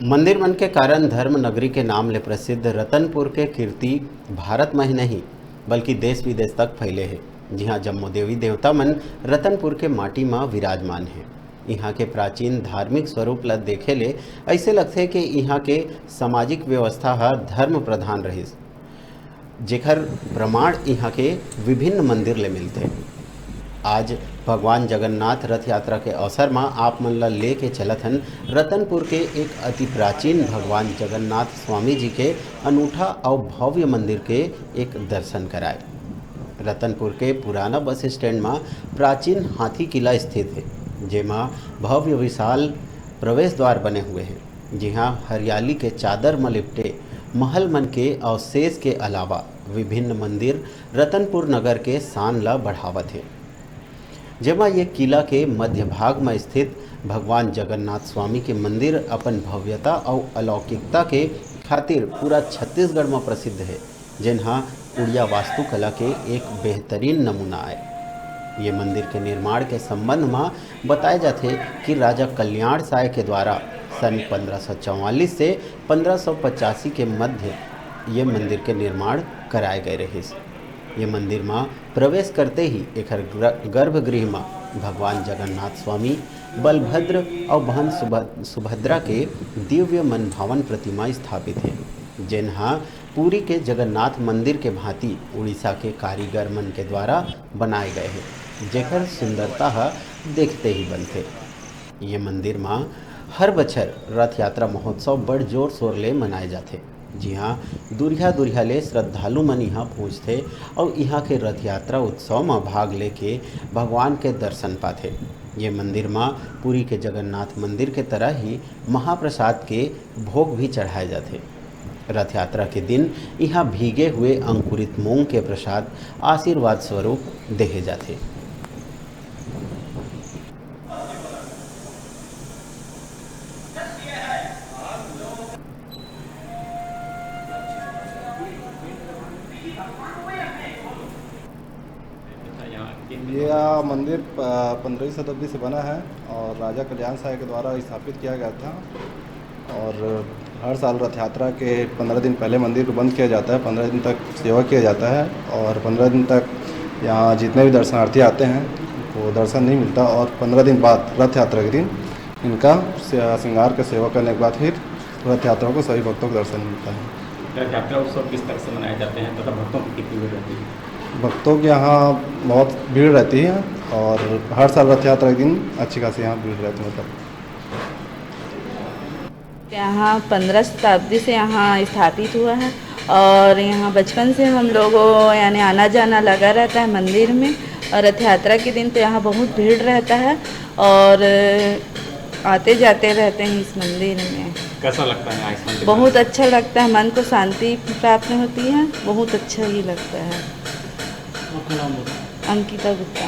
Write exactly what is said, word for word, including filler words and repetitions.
मंदिर मन के कारण धर्म नगरी के नाम ले प्रसिद्ध रतनपुर के कीर्ति भारत म ही नहीं, बल्कि देश विदेश तक फैले हे, जिहां जम्मो देवी देवता मन रतनपुर के माटी म विराजमान हे। इहां के प्राचीन धार्मिक स्वरूप ल देखे ले अइसे लगथे कि इहां के सामाजिक व्यवस्था ह धर्म प्रधान रहिस, जेखर प्रमाण इहां के विभिन्न मंदिर ले मिलथे। आज भगवान जगन्नाथ रथ यात्रा के अवसर म आप मन ल लेके चलत हन रतनपुर के एक अति प्राचीन भगवान जगन्नाथ स्वामी जी के अनूठा अउ भव्य मंदिर के एक दर्शन कराए। रतनपुर के पुराना बस स्टैंड म प्राचीन हाथी किला स्थित हे, जेमा भव्य विशाल प्रवेश द्वार बने हुए हे, जिहां हरियाली के चादर म लिपटे महल मन के अवशेष के अलावा विभिन्न मंदिर रतनपुर नगर के शान ल बढ़ावत हे। जेमा ये किला के मध्य भाग म स्थित भगवान जगन्नाथ स्वामी के मंदिर अपन भव्यता अउ अलौकिकता के खातिर पूरा छत्तीसगढ़ म प्रसिद्ध हे, जेन ह उड़िया वास्तुकला के एक बेहतरीन नमूना आय। ये मंदिर के निर्माण के संबंध म बताए जाथे कि राजा कल्याण साय के द्वारा सन पंद्रह सौ चौवालीस से पंद्रह सौ पचासी के मध्य ये मंदिर के निर्माण कराए गए रहिस। ये मंदिर म प्रवेश करते ही एखर ग्र-, गर्भगृह म भगवान जगन्नाथ स्वामी, बलभद्र अउ बहन सुभ-, सुभद्रा के दिव्य मनभावन प्रतिमा स्थापित हे, जेन ह पुरी के जगन्नाथ मंदिर के भांति उड़ीसा के कारीगर मन के द्वारा बनाए गए हे, जेकर सुंदरता ह देखते ही बनथे। ये मंदिर म हर बछर रथ यात्रा महोत्सव बड़ जोर शोर ले मनाए जाथे, जिहां दुरिहा दुरिहा ले श्रद्धालु मन इहां पहुंचथे अउ इहां के रथ यात्रा उत्सव म भाग लेके भगवान के दर्शन पाथे। ये मंदिर म पुरी के जगन्नाथ मंदिर के तरह ही महाप्रसाद के भोग भी चढ़ाए जाथे। रथ यात्रा के दिन इहां भीगे हुए अंकुरित मूंग के प्रसाद आशीर्वाद स्वरूप देहे जाथे। ये, आ, मंदिर प-, पंद्रहवीं शताब्दी से बना है और राजा कल्याण साय के द्वारा स्थापित किया गया था। और हर साल रथ यात्रा के पंद्रह दिन पहले मंदिर को बंद किया जाता है, पंद्रह दिन तक सेवा किया जाता है और पंद्रह दिन तक यहाँ जितने भी दर्शनार्थी आते हैं, उनको दर्शन नहीं मिलता और पंद्रह दिन बाद रथ यात्रा के दिन इनका से-, श्रृंगार का सेवा करने के बाद फिर रथ यात्रा को सभी भक्तों को दर्शन मिलता है। रथ यात्रा उत्सव किस तरह से मनाए जाते हैं तथा भक्तों की कितनी भीड़ रहती है? भक्तों के यहाँ बहुत भीड़ रहती है और हर साल रथ यात्रा के दिन अच्छी खासी यहाँ भीड़ रहती है, मतलब। यहाँ पंद्रह शताब्दी से यहाँ स्थापित हुआ है और यहाँ बचपन से हम लोगों, यानी आना जाना लगा रहता है मंदिर में। और रथ यात्रा के दिन तो यहाँ बहुत भीड़ रहता है और आते जाते रहते हैं इस मंदिर में। कैसा लगता है यहाँ इस मंदिर में? बहुत अच्छा लगता है, मन को शांति प्राप्त होती है, बहुत अच्छा ही लगता है। आपका नाम बताओ। अंकिता गुप्ता।